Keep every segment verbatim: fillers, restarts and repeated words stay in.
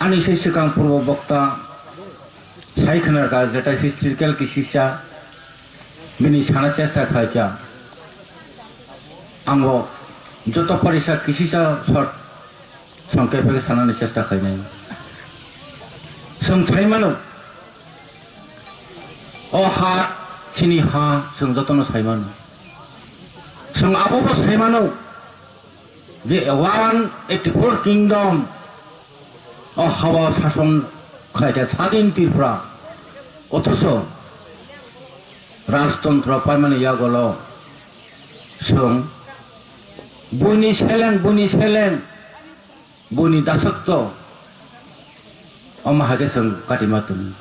Ani se swkang purbo bokta sai khna rwkha, jeta historical kisisa bini sana chesta khlaikha. Ang bo joto parisa kisisa short songkhe phege sanani chesta khlainai. Chwng sai mano, o ha chini ha, chwng jotono sai mano. Chwng abobo sai mano. Je one eighty four kingdom o hawa sason khlaikha sadin Tripura, othoso rajtontro paimani yagolo chwng buini seleng, buini seleng, buini dasakto omo hai khe chwng katima tongwi.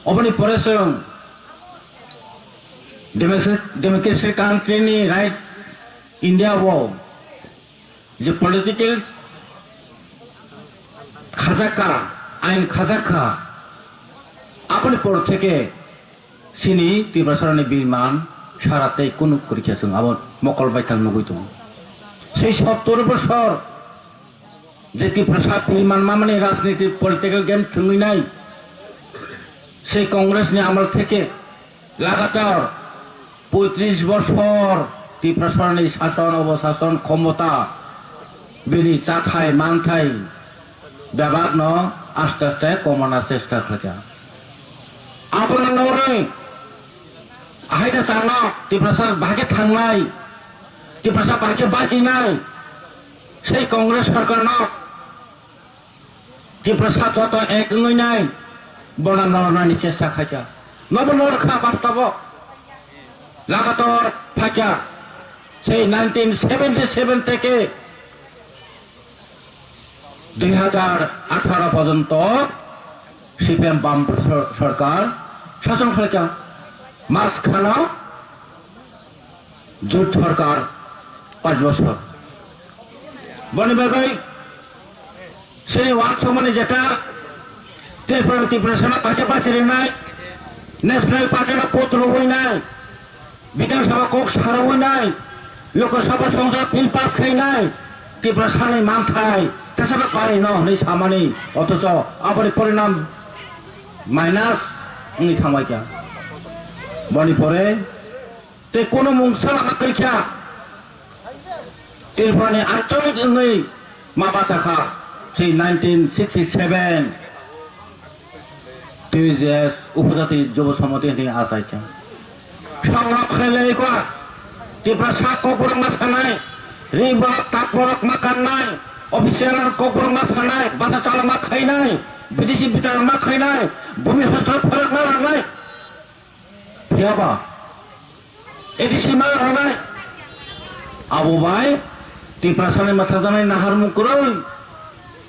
Oboni pore chwng democracy, democracy country ni right India o je political khajakha, ain khajakha, aboni por theke chini Tiprasarani birman sara tei kunuk kwrwikha chwng abo mokol baithang nugwi tongo. Sei sottor bosor je Tiprasa birman mamani rajniti political game thwngwi nai, sei Congress ni amal theke lagatar poitris bosor Tiprasarni sason, obosason, khomota, bini chathai, manthai, bebakno aste aste komona chesta khlaikha. Abono norwi haida chano Tiprasa bahai khe thangnai, Tiprasa bahai khe bachinai, sei Congress sorkarno Tiprasa joto ek wngwi nai, bono nornani chesta khaikha. Nobo norkha bastobo. Lagator phaikha. Sei nineteen seventy seven theke dui hajar atharo porjonto C P M bam sor-, sorkar sason khlaikha. Majkhano Jut sorkar panch bosor. Boni bagwi chini wansukmani jeta Tripura, Tiprasano paikhe bachirwnai, National Party no vote rwinai, Bidhan Sabha kok sarwinai, Lok Sabha Songsad bill pass khainai, Tiprasani manthai tesaba paino hwnwi samani, othocho aboni porinam minus wngwi thangbaikha. Boni pore tei kono mungsa lama kwrwikha. Tripurani ancholik wngwi ma bachakha, sei nineteen sixty seven T J S Upojati Jubo Samiti hwnwi achaikha. Songrok khlailaikha, Tiprasa kokborok ma sanai, ri borok tak borok ma kannai, official kokborok ma sanai, basa chala ma khainai, bidesi bitar ma khainai, bhumi hostel phalak ma rangnai. Phiyaba A D C ma rwnai. Abo bai Tiprasani mwthangjaknai naharmung kwrwi.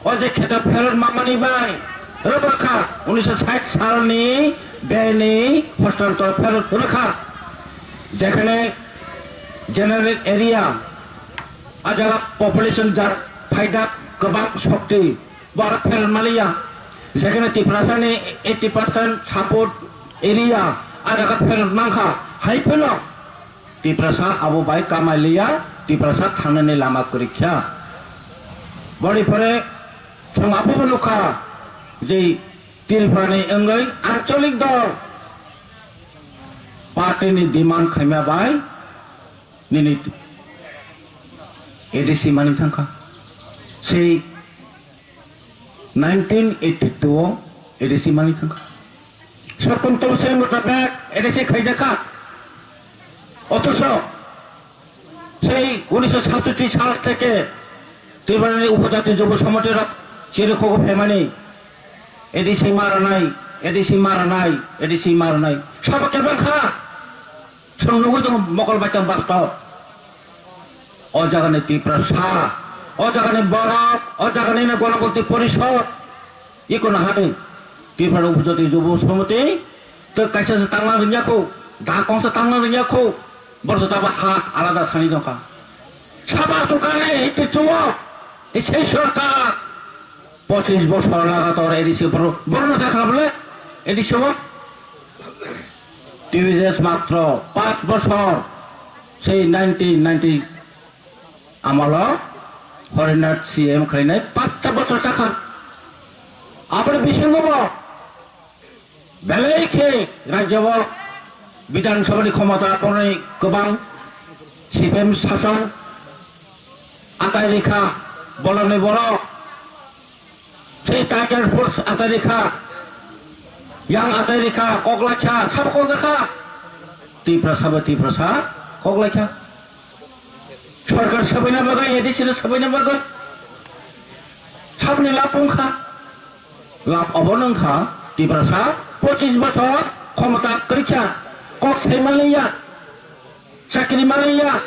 O je kheto pherot mamani bai rwbakha unisho sait salni beni hostel to pherot rwkha. Jekhane general area, a jaga population jar phaida kwbang shokti. Borok pherang maliya, jekheno Tiprasani eighty percent support area, a jaga pherang mankha, hai phano Tiprasa abo bai kamai liya, Tiprasa thangnani lama kwrwikha. Boni pore chwng abobo nukha je Tripurani wngwi ancholik dol party ni demand khaima bai nini A D C mani thangkha. Sei nineteen eighty two o A D C mani thangkha. Sotton tolse mutabek A D C khaijakha. Othocho sei unisho satshoti sal theke Tripurani Upojati Jubo Samiti rok chiri khogo phaimani A D C maranai, A D C maranai, A D C maranai. Sabo kebang kha. Chwng nugwi tongo mokol baithang bastob. O jagani Tiprasa, o jagani borok, o jagani no Gonomutti Porishod. Ikono hani Tripura Upojati Jubo Samiti tei kaisa se tangna rwnya kho, da kongsa tangna rwnya kho. Borok se tabo ha alada sani dongkha. Sabo asukani tituo, isei sorkar. Pochis bosor lagator A D C borok, borok no sakha bole A D C o. T V S matro pas bosor, sei nineteen ninety amalo Harinath C M khlainai pas Tei bosor sakha. Aboni bisingo bo belai khe rajyo o Bidhan Sabha ni khomota tongnai kwbang C P M sason achai rikha, bolongni borok. Sei Tiger Force achai rikha, yang achai rikha, kok laikha, sabo kok jakha. Tiprasa bai Tiprasa kok laikha. Sorkar sabaina bagwi, A D C no sabaina bagwi. Saboni lab wngkha. Lab obo wngkha, Tiprasa pochis bosor khomota kwrwikha. Kok sai manliya, chakri manliya,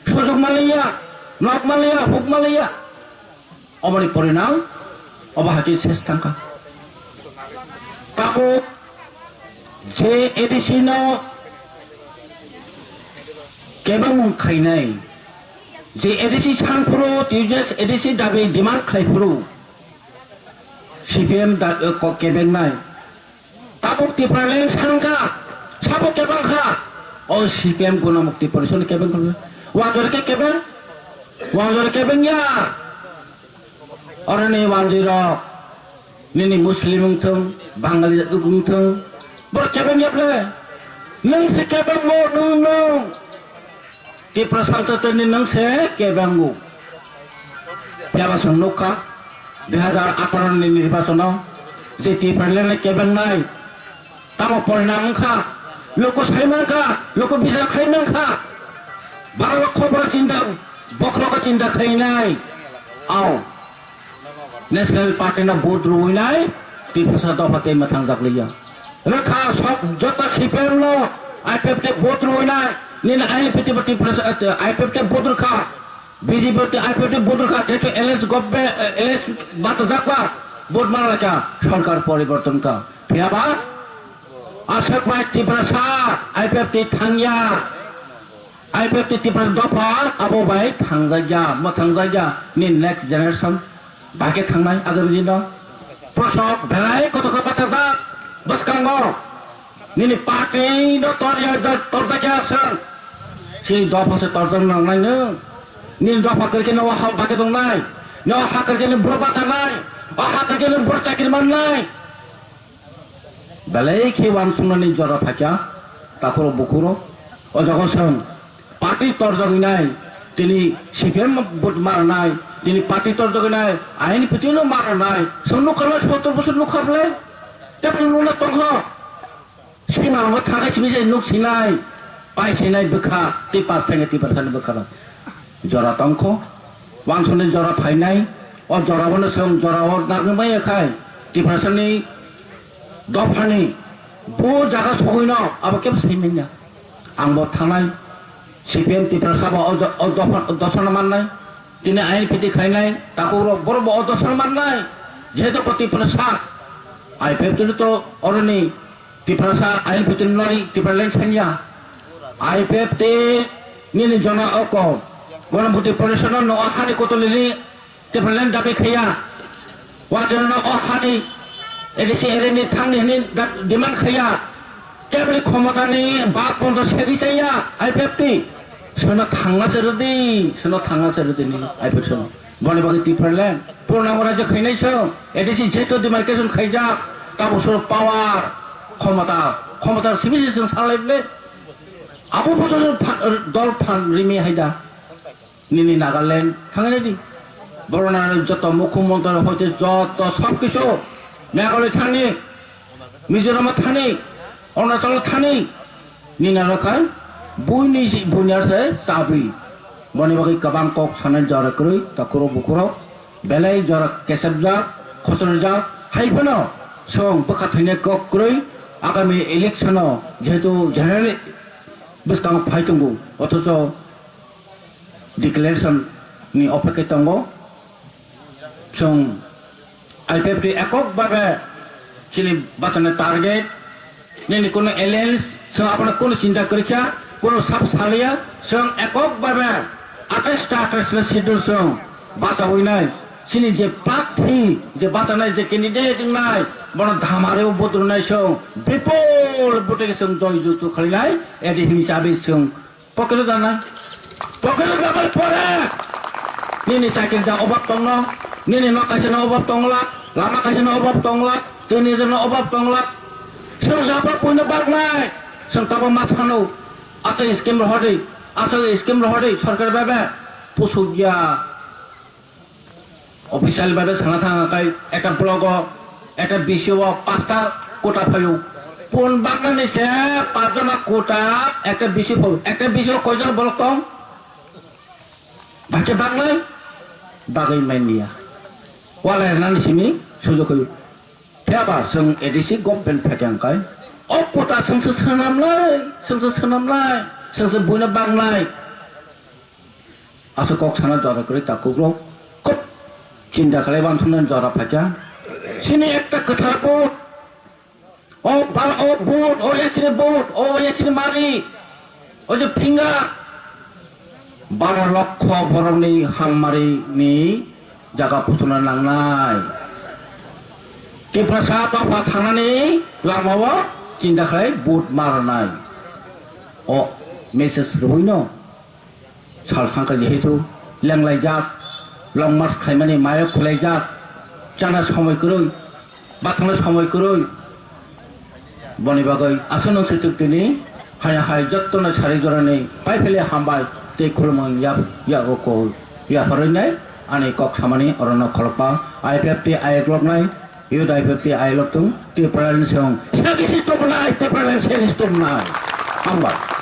sujok manliya, nok manliya, huk manliya. Oboni porinam, obo hai khe ses thangkha. Tabuk je A D C no kebengmung khainai, je A D C sanphuru, T U J S A D C dabi demand khlaiphuru, C P M da, eh, kok kebengnai. Tabuk Tipraland sangkha, sabo kebeng kha. O C P M Guna Mukti Porishad ni kebeng kha. Wanjori khe kebeng? Wanjori kebeng ya. Oroni wanjwi rok, nini Muslim wngthung, Bangali wngthung, borok kebeng ya ble? Nwng se kebeng mo, nwng, nwng. Tiprasa Santo Tani nwng se kebengo. Phiya ba chwng nukha, dui hajar atharo ni nirbachono je Tipraland kebengnai, tamo porinam wngkha, luku sai mankha, luku bichar khai mankha. Baro lokho borok chinta, bokhorogo chinta khainai. Ao. National Party no vote rwinai, Tiprasa dopha tei mwthang jak liya. Rwkha sok joto C P M no I P F T vote rwinai, nini I P F T bo Tiprasa, eh, I P F T vote rwkha, B J P T I P F T vote rwkha, jehetu alliance government, eh, alliance bachajak ba vote mana laikha, sorkar poriborton kha. Phiya ba aswk bai Tiprasa I P F T thangya. I P F T Tipra dopha abo bai thangjakya, mwthangjakya ni next generation bai khe thangnai agami dino. Prosok belai kotor khe bachajak bwskango. Nini party no torya, torjakya chwng. Chini dopha se torjak nangnai nwng. Nini dopha kwrwi khe no ha bai khe tongnai. No ha kwrwi khe no bwrwi bachanai. O ha kwrwi khe no bwrwi chakri mannai. Belai khe uansuknani jora phaikha, takhuro bukhuro. O jaga chwng party torjagwi nai, tini C P M vote marnai, tini party torjagwi nai, aini pitino marnai. Chwng nukha na sottor bosor nukha bwle? Teboni nukna tongkho. Sima rokno thangkhe simi se nuk sinai, pai sinai bwkha, tei pas thangkhe tei pasani bwkha. Jora tongkho, wansukni jora phainai, o jora bono chwng jora o narwknai khai, Tiprasani dophani bo jaga sogwino abo kebo sai manya. Ang bo thangnai, C P M Tiprasa bo o jo-, o dopha, o dosano mannai, tini aini phiti khainai, takhuk rok borok bo o dosano mannai, jehetu bo Tiprasa, I P F T to oroni Tiprasa aini phiti nai Tipraland sanya, I P F T nini jona oko, Gona Mukti Porishad no o hani kotolini Tipraland dabi khaiya. Wajarno o hani A D C area ni thangni hini da-, demand khaiya. Kebri khomotani bak bondo segwi chaya I P F T. Sono thangna se rwdi, sono thangna se rwdi ni I P F T sono. Boni bagwi Tipraland. Purnango rajyo khainai so. A D C jeto demarcation khaijak. Tabo soro power, khomota. Khomota simi se chwng salai ble. Abo bojo pha-, dol phan rimi haida. Nini Nagaland thangwi naidi. Borok nang joto mukhyamantri hoite joto sob kisu Meghalaya thani, Mizoram thani, Arunachal thani, nini aro khai buini si-, buini aro se chabi. Boni bagwi kwbang kok sanai jora kwrwi, takhuro bukhuro belai jora kesepjak, khosonjak, hai phano chwng bwkha thaini kok kwrwi agami election o jehetu general bwskango phai tongo, othocho declaration ni opekhe tongo. Chwng I P F T ekok babe chini bachani target, nini kuno alliance, chwng abono kuno chinta kwrwikha, kuno sab saliya, chwng ekok babe atais ta atais le schedule chwng bachawi nai. Chini je prarthi, je bachanai je candidate wngnai, bono dhamare o vote rwnai chwng, bipol vote khe chwng joy jutu khalinai, edi hinsabe chwng Pocket-o danai. Pocket-o danai pore. Nini chakri da obak tongno. Nini nok kaisa no obab tongla, lama kaisa no obab tongla, tini no obab tongla. Seng sabo puino baknai, seng tabo ma sano, asa scheme rohordi, asa scheme rohordi, sorkar bebe, pusuk ya. Official bebe sana thang kai, ekta block o, ekta B C o, pasta kota phayo. Pun baknani se, pajama kota, ekta B C phayo, ekta B C o koijon block tong? Bacha baglai, bagwi manya. Walai nani simi sujukwi. Phiaba seng A D C government phaikha kai. O kota sengse swnamlai, sengse swnamlai, sengse buino baglai. Aswk kok sana jora kwrwi takukrok. Kok chinta khlai bang thumna jora phaikha. Sini ekta kwthar bo O ba-, o vote, o A C ni vote, o A C ni mari, o je finger, baro lokho borokni hammarini jaga puchuna nangnai. Tiprasa tongpha thangnani lamao chinta khlai vote marnai. O message rwino. Sal thangkha jehetu lenglaijak, long march khlaimani mayo khwlaijak, chana somoi kwrwi, bathangna somoi kwrwi. Boni bagwi aswk nung swtwk tini hai hai jottoni sari jorani paiphile hambai tei khulumung yap-, yago ko yapharwi nai ani kok samani orono kholopma I P F T ayok loknai, youth I P F T ayok loktung, Tipraland song, sagisi tubunai, Tipraland sagisi tubunai. Hambai.